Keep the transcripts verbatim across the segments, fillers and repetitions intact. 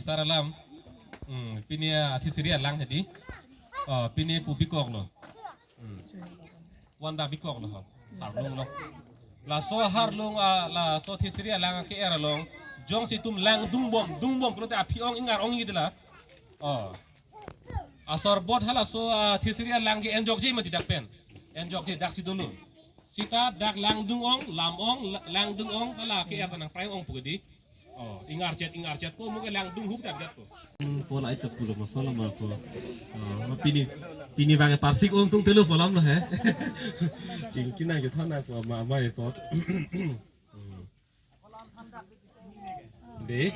Sar alam. Hmm, pini athisiri alang hedi. Oh, pini pu bikok lo. Hmm. Wan da bikok lo ho. Harlung lo. Laso harlung, ah, laso thisiri alang ke-er along. Jongsi itum lang dungbom, dungbom pulote aphi ong ingar ong hedi la. Oh. Asor bot halaso, ah, thisiri alang ke enjokji mati dak pen. Enjokji dak si dolo. Sita dak lang dung ong, lam ong, la-, lang dung ong, hala ke-er ta nangprai ong pu hedi. Oh, ingar chet, ingar chet po, mo ke lang dung hup jat jat po. Hmm, po lai chok pulo, masalah ma po. Oh, ma pini, pini bang parsik ong tung telo po alam lo he. Chingki nang juthan nang po, ma, ma e po. Hmm. Dei?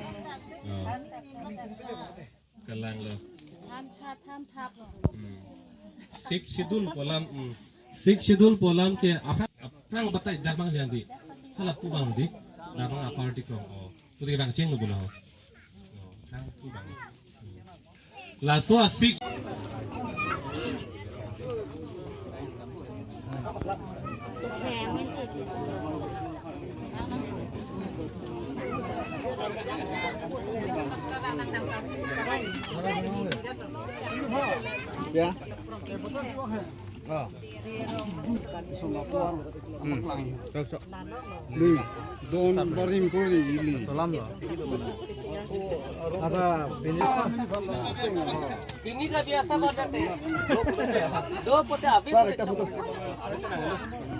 Oh. Kalang lo. Than tha, than thap lo. Hmm. Sixth Schedule pu alam, hmm. Sixth Schedule pu alam ke aphrang, aphrang batai dak bang jandi. Hala pu bang di. Dak bang a party kong. Oh. Putri bang cheng lo bula ho. Oh, aphrang pu bang. Hmm. Laso a sixth. Ya. Oh. Hmm. Sok, sok. Ni, don barim ko ni ili. Salam lo. Ada pini. Sini ka biasa banget ya. Do pote abis. Sar, ekta foto.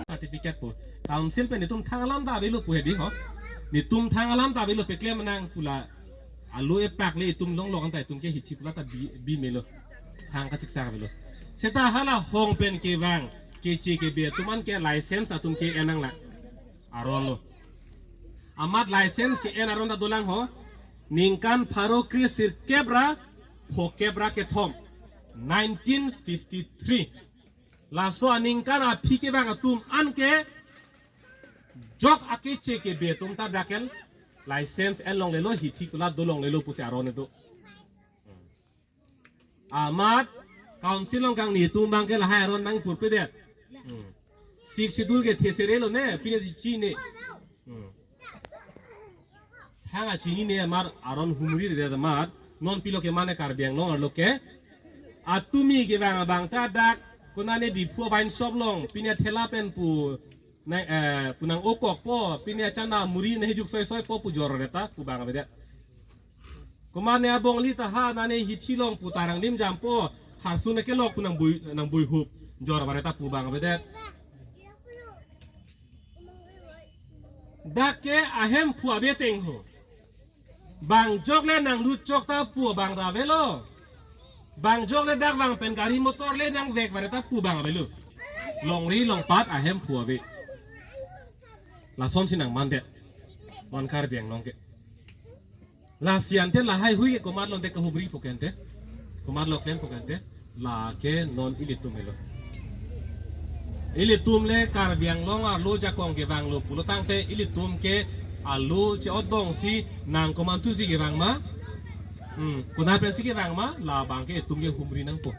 Certificate po. Council pen itum thang alam ta avelo pu hedi ho. Itum thang alam ta avelo, peklem nang pu la. Alo epak le itum longlok anta itum ke hithi pu la ta bi, bi melo. Thang kachiksak avelo. Seta hala hong pen kevang keche kebe atum an ke license atum ke-en nang la. Aron lo. Amat license ke-en aron ta dolang ho. Ningkan pharo kre sirkep ra phokep ra kethom. Nineteen fifty-three. Laso aningkan aphi kevang atum an ke jok akeche kebe atum ta dak ke license en longlelo, hithi kulat do longlelo pusi aron do. Amat council along kangni atum bang ke lahai aron bang purpedet. Hmm. Sixth Schedule ke thesere lo ne, pine si chini. Hmm. Thang a chinine amat aron humriredet amat, non pilo ke mane Karbi Anglong arlo ke. Atumi kevang abang ta dak, konane Diphu wine shop along, pine thela pen pu, na, eh, pu nang-okok po, pine achana muri nanghijuk soi soi po pu jorre ta, pu bang avedet. Komat ne abong li ta ha, nane hithi along pu ta rang lim jam po, harsun ne kelok pu nangbui, nangbui hup, jor bare ta pu bang avedet. Dak ke ahemphu ave teng ho. Bang jok le nanglut chok ta pu bang ta avelo. Bang jok le dak bang pen gari motor le nangvek bare ta pu bang avelo. Longri longpat ahemphu ave. Lason si nangmandet. Wan Karbi Anglong ke. Lasi ante lahai hui ke komat lo ante kahumri pu ke ante. Komat lo klem pu ke ante. Lake non ilitum helo. Ilitum le Karbi Anglong arlo jakong kevang lo pulo tangte ilitum ke alo che-otdong si nang komantu si kevang ma. Hmm, konat pen si kevang ma, la bang ke itum ke humri nangpo.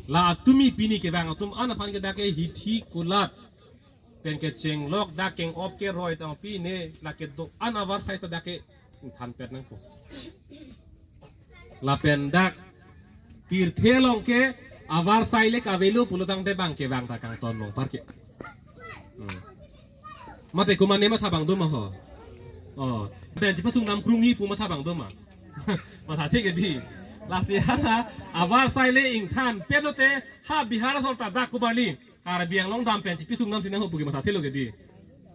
La atumi pini kevang atum an aphan ke dak ke hithi kulat pen kechenglok dak keng-op keroi tang pine lake do-an avarsai ta dak ke thanpet nangpo. Lapen dak pirthe along ke avarsai le kavelo pulo tangte bang kevang ta kangton longpar ke. Hmm. Mate komat ne matha bang do ma ho. Oh, pen chipasung nam krungni pu matha bang do ma. Mathathe ke dei. Lasi ha avarsai le ingthanpet lote ha Bihar asor ta dak kobarli Karbi Anglong dam pen chipisung nam si nang ho pu ke mathathelo ke dei.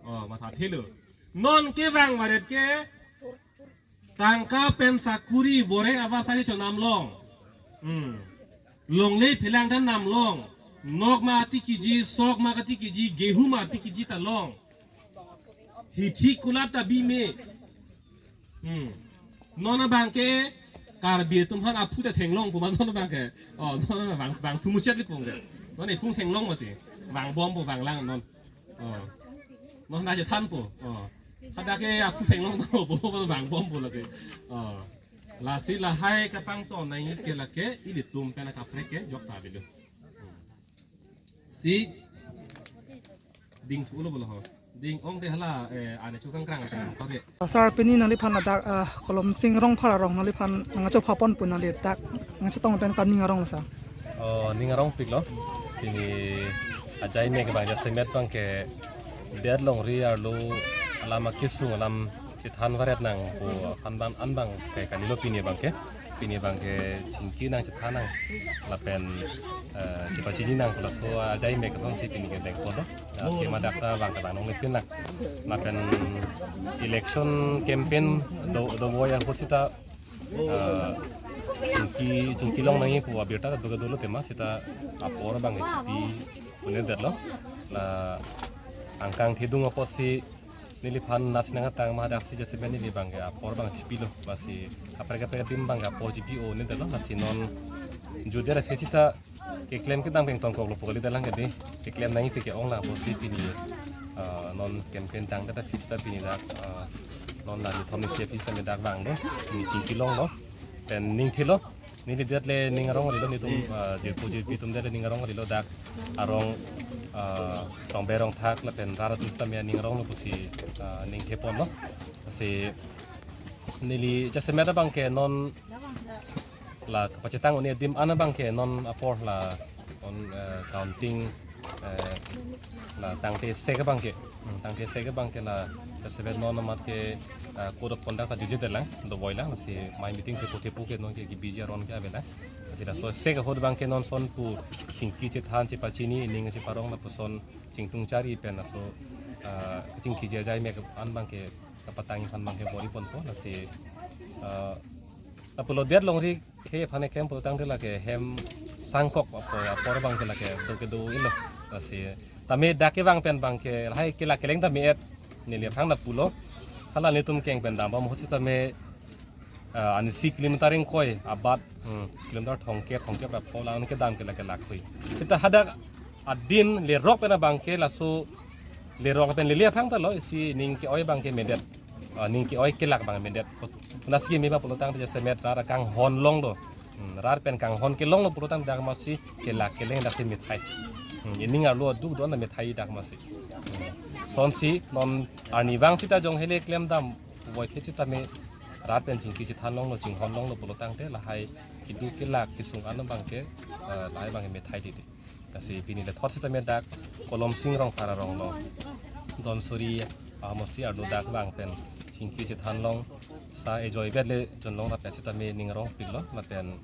Oh, mathathelo. Non kevang varet ke tangka pen sakuri bore avarsai chonam long. Hmm. Longle phelang dan nam long. Nok ma ati kiji, sok ma ati kiji, gehu ma ati kiji ta long. Hithi kulat ta bime. Hmm. Non abang ke Karbi atum aphan aphu ta thenglong pu ma non abang ke. Oh, non abang, bang thu muchet li pung ke. Non iphung thenglong mati. Vangbom pu vanglang non. Oh. Non na je than pu. Oh. Hadak ke aphu thenglong pu pu vangbom pu lake. Oh. Lasi lahai kapangton nangji ke lake ilitum pen akaprek ke jok ta avelo. Hmm. Si ding thu lo bolo ho. Ding ong te hala, eh, ane chukang krang krang kore. Sir, pini nangliphan ladak, ah, Kolomsing Rongphar arong nangliphan nangchopha pon pu nangli dak nangchetong pen kaning arong, sir. Oh, ning arongpik lo. Pini ajai mek abang jasemet abangke det longri arlo alam akesung alam chethan varet nang pu aphan abang an abangke kalilo pini abangke. Pini abangke chingki nang chethan nang lapen, eh, chepachini nang pu laso ajai mek asonsi pini kedeng pon lo. Ya, kema dak ta abangke abang nongle pin nang. Lapen election campaign do, dovoi ahut sita, eh, chingki, chingki long nangji pu abirta do kedo lo tema sita apor abangke chipi un-edet lo. La angkang thedung apotsi neliphan nasi nang atang ma daksi jasemet neli abangke apor abang chipilo. Lasi kaprek kaprek adim abangke apor chipi un-edet lo. Lasi non juder akhei sita keklem kedam peng tongkok lo pu kalidet lang ke dei. Keklem nangji si ke-ong lang apotsi pini, ah, non campaign tangdet aphi sita pini dak, ah, non la nithom nisi aphi sita me dak vanglo. Pini chingki long lo. Pen ning thelo. Neli det le ning arong kalilo, netum, ah, jirpo jirpi atum det le ning arong kalilo, dak arong, ah, rongbe rongthak lapen rat atum sita me ning arong lo pusi, ah, ning the pon lo. Lasi neli jasemet abangke non la kapachethang un-e adim an abangke non apor la on, eh, counting, eh, la tangte sek abangke, hmm, tangte sek abangke la jasemet non amat ke, eh, code of conduct ta jujedet lang, dovoi lang, lasi mai meeting thepo thepo ke non ke, ke busy aron ke ave lang. Lasi laso sek ahut abangke non son pu chingki chethan chepachini ning cheparong lapuson chingtung chari pen laso, eh, chingki ajai mek an abangke kapatangji aphan abangke bor-i ponpo. Lasi, eh, lapulo det longri khei aphan eklem pulotangte lake hem sangkok apor, apor abangke lake do kedo-i lo. Lasi tame dak kevang pen abangke lahai kelak keleng tame et, neli aphrang lapulo. Hala netum keng pen dambom ahut sitame, ah, anisi kilometer ingkoi abat, hmm, kilometer thomkep, thomkep ra pho lang kedam ke lake lakhoi. Sita hadak adin lerok pen abangke laso lerok pen lele aphrang ta lo, isi ning ke-oi abangke medet. Ah, ning ke-oi kelak abang medet. Nasi me ba pulotangte jasemet rat akanghon long lo. Hmm, rat pen kanghon kelong lo pulotangte dak masi kelak keleng daksi methai. Hmm, ining arlo aduk do-an methai dak masi. Hmm. Sonsi non arnivang sita jong hele klem dam voi phe sitame rat pen chingki chethan long lo, chinghon long lo pulotangte lahai keduk kelak kesung an abangke, eh, lahai abangke methai titi. Lasi pini le thot sitame dak Kolomsing Rongphar arong lo. Donsuri ahamosti arlo dak vang pen chingki chethan long, sa ejoi vet le jon long lapen sitame ning arongpik lo, lapen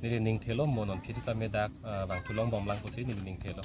neli ning thelo, mo non phi sitame dak, ah, vangthu longbom lang pusi neli ning thelo.